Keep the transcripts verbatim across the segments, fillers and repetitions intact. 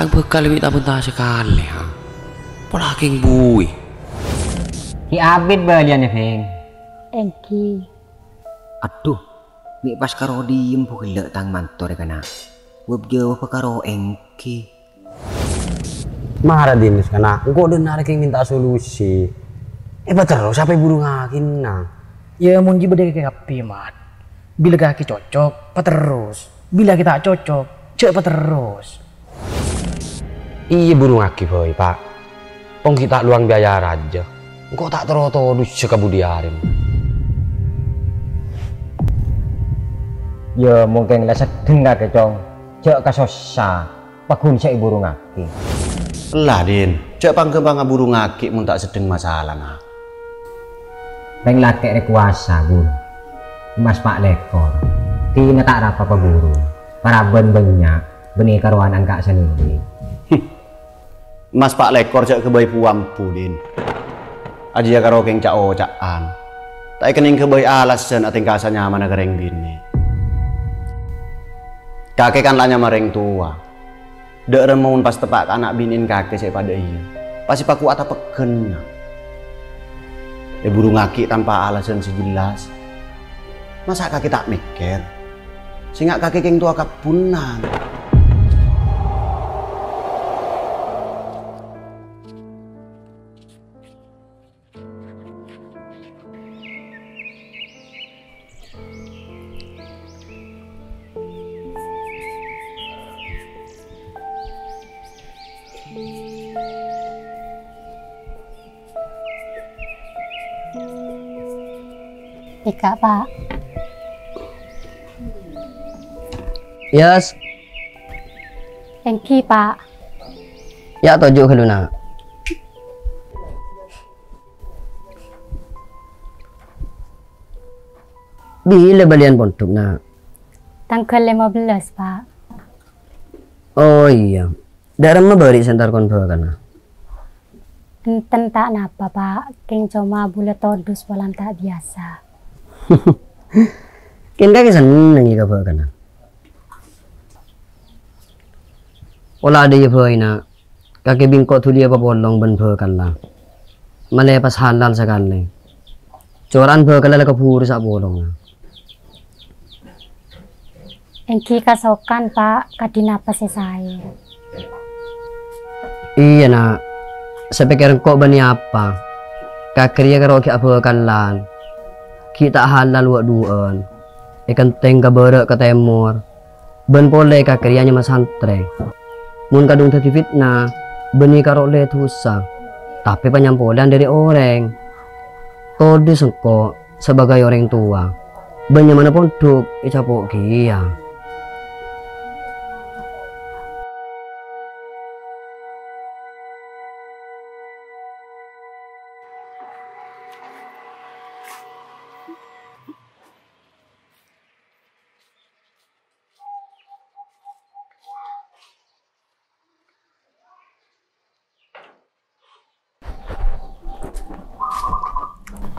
Tang bhâkal bi' ta' bânta sakalè, ha? Pola kèng buwi. Ki abit bâliyânna, Bhing. Èngghi. Adhu, mè' pas karo dhiyem bu ghellâ' tang mantor, kana'. Wâp-jâwâbbhâ karo èngghi. Mara, Din, kana'. Engko' dhân arè kèng mènta solusi. Èpaterros apa èburungngaghi, na? Yâ, mon jiyâ bâdâ kakè kabbhi, Mat. Bilâ kakè cocok, paterros. Bilâ kakè ta' cocok, jhâ' paterros. Iyâ, burungngaghi bhâi, Pa'. Tong ghi' ta' lowang biaya rajâ. Engko' ta' terro todusâ ka budi arèna. Yâ, mon kèng la seddheng kakè, Cong. Jhâ' kasossa. Paggun sè èburungngaghi. Ella, Din. Jhâ' pang-ghâmpang aburungngaghi mon ta' seddheng masalana. Rèng lakè' rè kobâsa, Bun. Emmas pa' lèkor. Dhina ta' rapa paburung. Parabân bânnya', bânnè karowan engka' sanèndhi. Emmas pa' lèkor jhâ' ghâbây bu-ambu, Din. Ajiyâ karo kèng ca'-oca'an. Ta' èkennèng ghâbây alasan atèngka sanyamana ka rèng binè'. Kakè kan la nyama rèng towa. Dâ' remma mon pas teppa' ka ana' binè'na kakè sè padâ iyâ, pas èpakowa tapegghâna. Èburungngaghi tanpa alasan sè jelas. Masa' kakè ta' mèkkèr? Sènga' kakè kèng towa kabbhunan. Èka, Pa'. Yes. Èngghi, Pa'. Yâ, toju' ghâllu, Na'. Bilâ bâliyân pondhuk, Na'? Tangghâl lèma bellâs, Pa'. Oh, iyâ. Dâ' remma bâri' sè entar kon bhâkalla? Enten ta' napa, Pa'. Kèng coma bulâ todus polana ta' biyasa. Kèng kakè senneng, yâ, ka bhâkalla? Ola adâ, yâ, bhâi, Na'. Kakè bi' engko' dhuli èpapolong bân bhâkalla. Malè pas halal sakalè. Cora'an bhâkalla la kabhuru sapolongnga. Èngghi kasokan, Pa', kadhi napa sè saè. Iyâ, Na'. Sè pèkkèr engko' bânnè apa? Kakè rèya karo ghi' abhâkallan. Ghi' ta' halal wâ'-duwâ'ân. Èkentèng ka bârâ' ka tèmor. Bân polè kakè rèya nyama santrè. Mon kadhung dhâddhi fitna, bânnè karo ollè dhusa, tapè panyampolèyan dâri orèng. Todus engko' sabâgâi orèng towa, bân nyamana pondhuk ècapo' kèya.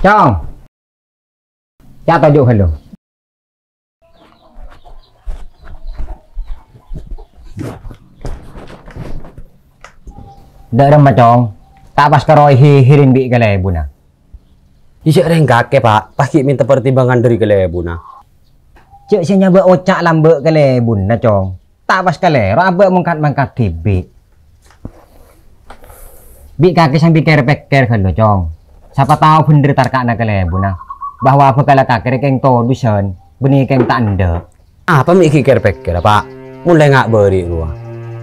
Cong. Ca' toju' ghâllu. Dâ' remma, Cong. Ta' pas karo èhèhèrèn bi' kalèbunna. Iyâ, rèng kakè, Pa', pas ghi' mènta pertimbangan dâri kalèbunna. Jhâ' sè nyabâ' oca' lambâ' kalèbunna, Cong. Ta' pas kalèro abâ' mongkat-mangkat dhibi'. Bi' kakè sambi kèr-pèkkèr ghâllu, Cong. Sapa tao bhendher tarka'na kalèbunna, bahwa bhâkalla kakè rèya kèng todusân, bânnè kèng ta' endâ'. Apa mè' ghi' kèr-pèkkèr, Pa'? Mon lènga' bâri' rowa.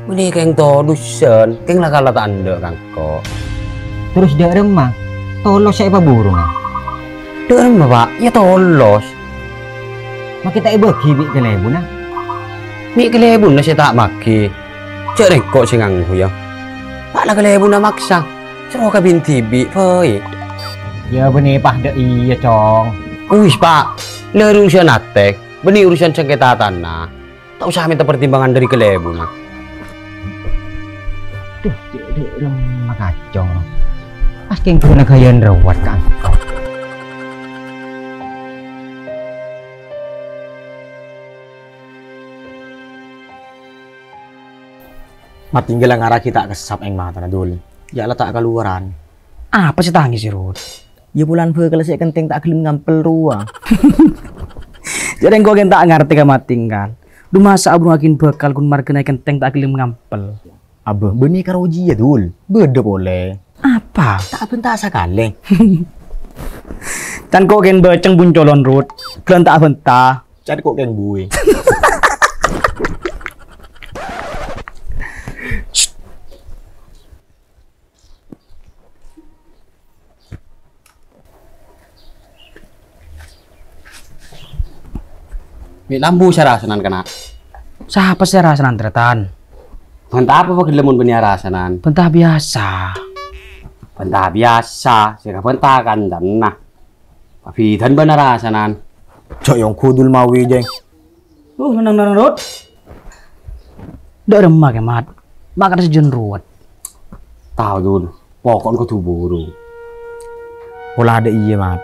Bânnè kèng todusân, kèng la kala ta' endâ' ka engko'. Terros dâ' remma, tolos sè èpaburungnga. Dâ' remma, Pa'? Yâ tolos. Makè ta' èbâghi bi' kalèbunna? Mè' kalèbunna sè ta' maghi. Jhâ' rèngko' sè nganggu, yâ. Pa' la kalèbunna maksa. Soro kabin dhibi', bhâi. Yâ, bânnè padâ iyâ, Cong. Uwis, Pa'. La urusan atè, bânnè urusan sengketa tana. Ta' osa mènta pertimbangan dâri kalèbunna. Duh, cè' dâ' remma kacong. Pas kèng ghuna ghâyân rowat ka engko'. Matinggal ngaraghi ta' kessap eng matana, Dul. Ya' la ta' kaluwaran. Apa sè tangis, Rut? Ya, polana bhâkalla sè kentèng ta' ghellem ngampel rowa. Jârèya engko' kèng ta' ngartè ka Matinggal. Dhu masa' aburungngaghi bhâkal ghun marghâna kentèng ta' ghellem ngampel. Abbâ, bânnè karo jiyâ, Dul. Bâdâ polè. Apa? Ta' abhânta sakalè. Can ko' kèng bâceng buncolon, Rut. Ghellâ' ta' abhânta. Can ko' kèng buwi. Mè' lambu sè arasanan, kana'? Sapa sè arasanan, Tretan? Bhânta apa pagellem mon bânnè arasanan? Bhânta biyasa. Bhânta biyasa, sè kabhânta kancana. Abidhân bân arasanan. Jhâ' yong ghudul mawi, Jeng. Uh, nang-nang, Rut. Dâ' remma kè, Mat. Makana sajân ruwet. Tao, Dul. Poko'en kodhu burung. Pola dâ' iyâ, Mat.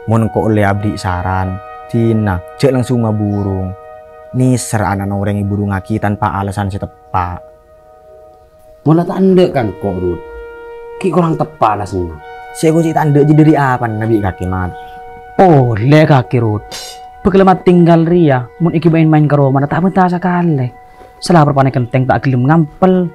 Mon engko' ollè abdhi saran, dinah, jhâ' langsung maburung. Nèser ana'na orèng èburungngaghi tanpa alasan sè teppa'. Mon la ta' endâ' ka engko', Rut, ghi' korang teppa' alasanna. Sè ghun cè' ta' endâ' jiyâ dâri apana bi' kakè, Mat? Polè kakè, Rut. Bhâkalla Matinggal rèya, mon èghibâ'â maèn ka romana ta' abhânta sakalè. Sala parappa'na kentèng ta' ghellem ngampel.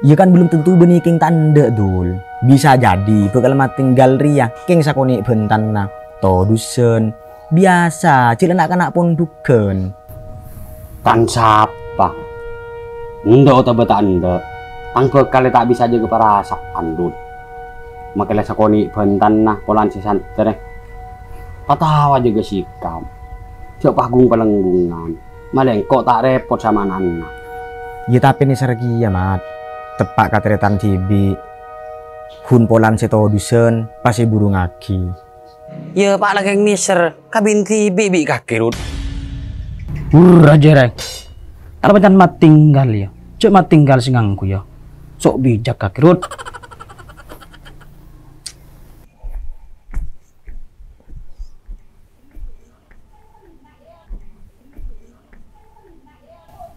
Iyâ kan belum tentu bânnè kèng ta' endâ', Dul. Bisa jadi bhâkalla Matinggal rèya kèng sakonè' bhântana. Todusân, biyasa, jhâ' la na'-kana' ponḍhugân. Tang sapa? Endâ' otabâ ta' endâ', tang bhâkalla ta' bisa jâgâ parasa'an, Dul. Makè la sakonè' bhântana polana sè santrè. Patawa jâgâ sikap. Jhâ' paghung-palengghungan. Malè engko' ta' rèpot samana'na. Iyâ, tapè nèser kèya, Mat. Teppa' ka tarètan dhibi'. Ghun polana sè todusân, pas èburungngaghi. Iyâ, Pa', la kèng nèser. Kabin dhibi' bi' kakè, Rut. Wurra, jârèya. Arapa can Matinggal, yâ? Jhâ' Matinggal sè ngangghuy, yâ. Sok bijak kakè, Rut.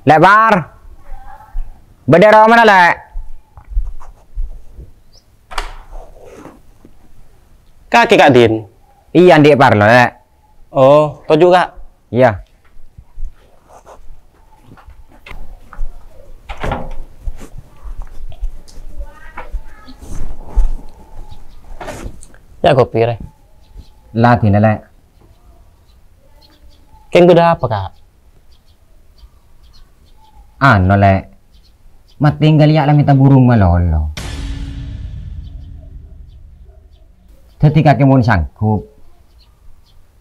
Lè', Par. Bâdâ è romana, Lè'? Kakè, Kak Din? Iyâ, andi' parlo, Lè'. Oh, toju', Kak. Iyâ. Yâ, kopi, rè. La, dinah, Lè'. Kèng bâdâ apa, Kak? Anu, Lè'. Matinggal yâ' la mènta burung malolo. Dhâddhi kakè mon sanggup,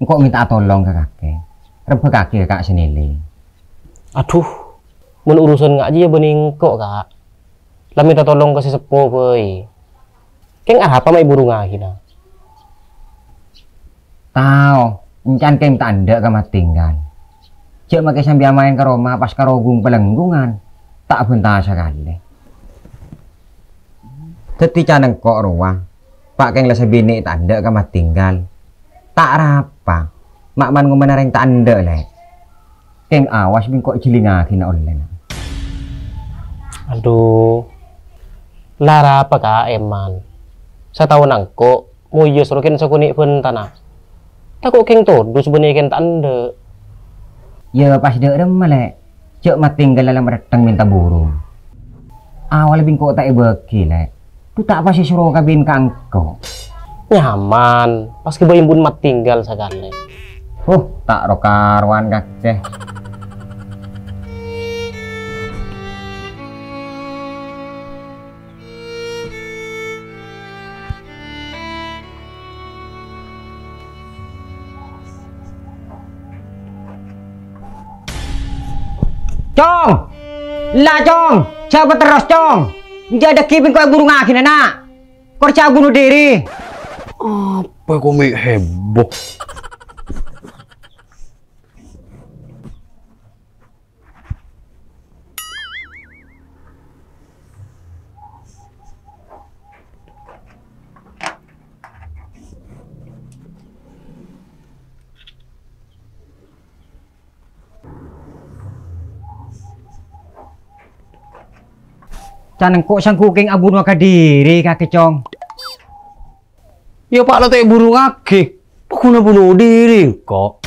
engko' mènta'a tolong ka kakè. Rebbhâ kakè ka Kak Senili. Adhu, mon urusan nga' jiyâ bânnè engko', Kak. La mènta tolong ka sè seppo bhâi. Kèng arapa ma' èburungngaghi, na? Tao, èncan kèng ta' endâ' ka Matinggal. Jhâ' makè sambi amaèn ka roma pas karo ghung-palengghungan. Ta' abhânta sakalè. Dhâddhi can engko' rowa, Pa' kèng la sabinè' ta' endâ' ka Matinggal. Ta' arapa, ma' man-ngomana rèng ta' endâ', Lè'. Kèng awas bi' engko' jhilingngaghi na' ollèna. Adhu. La arapa, Kak, èman? Sataona engko' moyos ro kèng sakonè' bhântana. Tako' kèng todus bânnè kèng ta' endâ'. Yâ, pas dâ' remma, Lè'. Jhâ' Matinggal la marètteng mènta burung. Awal bi' engko' ta' èbâghi, Lè'. Dhu ta' pas èsoro kabin ka engko'. Nyaman, pas ghâbây embu'en Matinggal sakalè. Huh, ta' ro-karowan kakè. Cong! Ella, Cong! Jhâ' paterros, Cong! Enjâ' dhâggi' bi' engko' èburungngaghi, na'! Kor jhâ' buno dhiri! Apa kok mè' heboh? Can engko' sangguking abuno ka diri, kakè, Cong. Iyâ, Pa', la ta' èburungngaghi. Paghuna buno diri, engko'.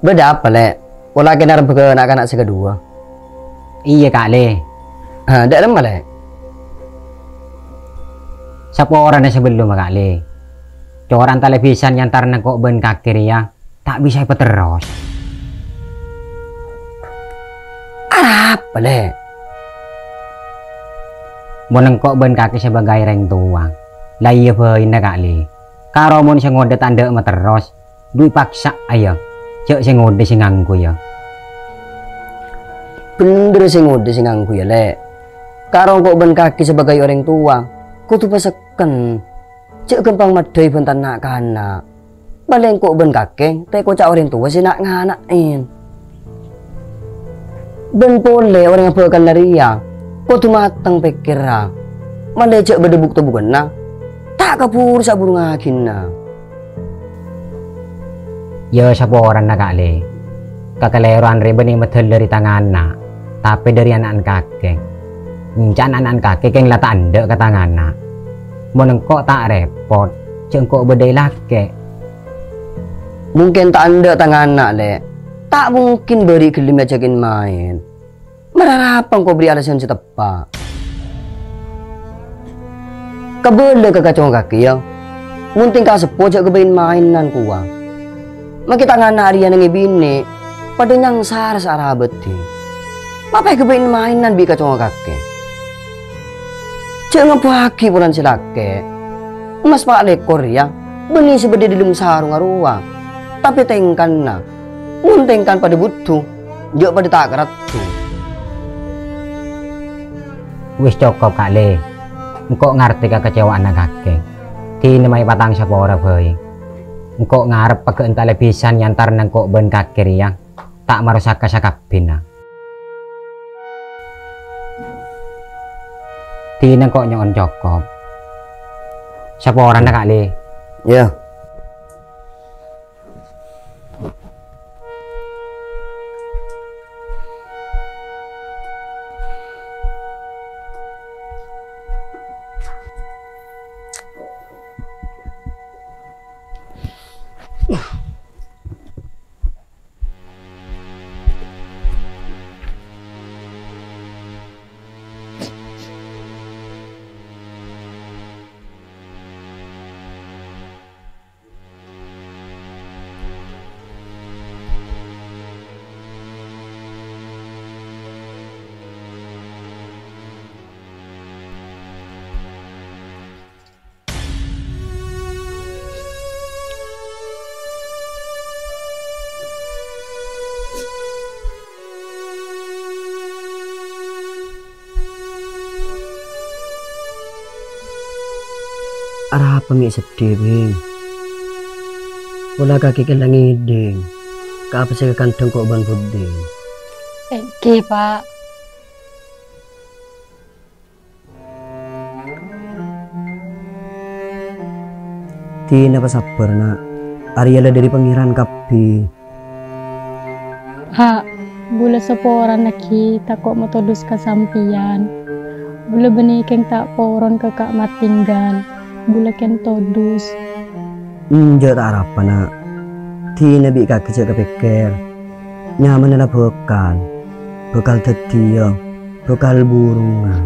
Bâdâ apa, Lè'? Pola kèng arembhâghâ na'-kana' sè kaduwâ? Iyâ, Ka' Lè. Ha, dâ' remma, Lè'? Saporana sabellunna, Ka' Lè. Corang talèbisan èyantarana engko' bân kakè rèya ta' bisa èpaterros. Arapa, Lè'? Mon engko' bân kakè sabâgâi rèng towa, la iyâ bhâina, Ka' Lè. Karo mon sè ngodâ ta' endâ' materros, dhu èpaksa, iyâ. Jhâ' sè ngodâ sè ngangghuy, iyâ. Bhendher sè ngodâ sè ngangghuy, iyâ, Lè'. Karo engko' bân kakè sabâgâi orèng towa, kodhu pasekken. Jhâ' ghâmpang maddhâi bân tan-, na'-kana'. Malè engko' bân kakè ta' èkoca' orèng towa sè na'-ngana'è. Bân polè orèng abhâkalla rèya kodhu mateng pèkkèrra. Malè jhâ' bâdâ bukto-buktona, ta' kabhuru saburungngaghinna. Iyâ, saporana, Ka' Lè. Kakalèrowan rèya bânnè madhâlâ dâri tang ana', tapè dâri ana'na kakè. Enca' ana'na kakè kèng la ta' endâ' ka tang ana'. Mon engko' ta' rèpot, jhâ' engko' bâdâ è lakè'. Mungkin ta' endâ' tang ana', Lè'. Ta' mungkin bâri' ghellem èajhâghi maèn. Mara arapa engko' bâri' alasan sè teppa'? Kabâlâ ka kacongnga kakè, iyâ. Mon tèngka seppo jhâ' ghâbây maènan kowa. Makè tang ana' rèya nèng è binè', padâ nyangsara saarabâdhi. Mapa èghâbây maènan bi' kacongnga kakè? Jhâ' ngabbhuwâghi polana sè lakè'. Emmas pa' lèkor rèya bânnè sè bâdâ è dâlem sarongnga rowa, tapè tèngkana, mon tèngkana padâ budhu, jhâ' padâ ta' karaddhu. Wis cokop, Ka' Lè. Engko' ngartè kakacèwa'anna kakè. Dinah mayu patang sapora bhâi. Engko' ngarep pagghâ' ènta' lè bisa èyantarana engko' bân kakè rèya ta' marosak ka sakabbhiyânna. Dinah engko' nyo'on cokop. Saporana, Ka' Lè. Iyâ. Arapa mè' seddhi, Bhing? Pola kakè kèng la ngèdhing ka apa sè èkakandhâng ko' bân Buddhi. Èngghi, Pa'. Dinah pasabbhâr, Na'. Arèya la dâri Pangèran kabbhi. A', bulâ saporana ghi tako' matodus ka sampèyan. Bulâ bânnè kèng ta' poron ka Ka' Matinggan. Bulâ kèng todus. Enjâ' ta' arapa, Na'. Dinah bi' kakè jhâ' kapèkkèr. Nyamana la bhâkal. Bhâkal dhâddhiyâ. Bhâkal burungnga.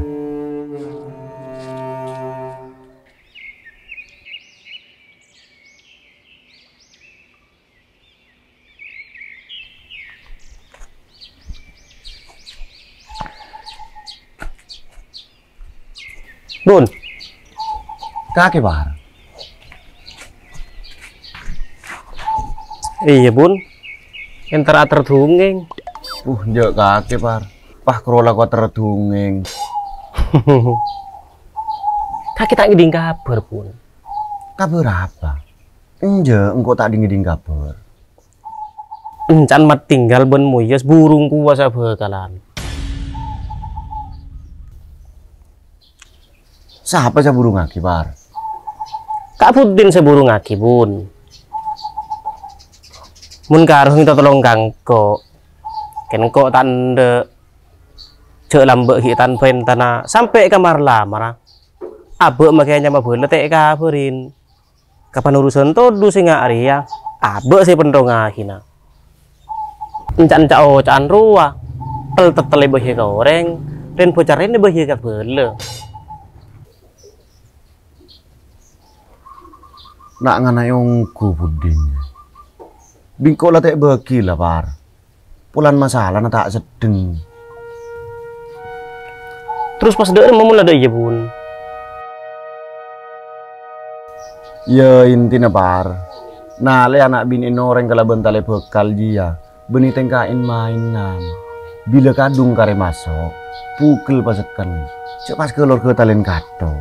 Bun. Kakè, Par. Iyâ, Bun. Èntar ater dungngèng. Uh, enjâ' kakè, Par. Pas karo la koter dungèng. Kakè ta' ngèdhing kabhâr, Bun. Kabhâr apa? Enjâ', engko' ta' ngèdhing kabhâr. Encan matinggal bân moyos burung kuwasa bhâkalan. Sapa sè burungaghi, Par? Ka' Buddin sè burungaghi, Bun. Mon karo sè minta tolong ka engko', kèng engko' ta' endâ'. Jhâ' lambâ' ghi' tan-bhântana sampè' ka mar-lamarra. Abâ' makè nyama bhâlâ ta' èkabhârin. Kapan urusan todus sè nga' rèya, abâ' sè penthongaghina. Enca'-enca' oca'an rowa, tel-tetel èbâghi ka orèng, rèn bocarèn èbâghi ka bhâlâ. Na' ngana' ongghu, Buddin. Bi' engko' la ta' èbâghi la, Par. Polana masalana ta' seddheng. Terros pas dhâ'na mola dhâ' iyâ, Bun? Yâ, intina, Par. Nalè ana' binè'na orèng kalabân talè bhâkal jiyâ, bânnè tèngka en-maènan. Bilâ kadhung karè maso', pugel pasekken. Jhâ' pas ghâlor ghâtalen katho.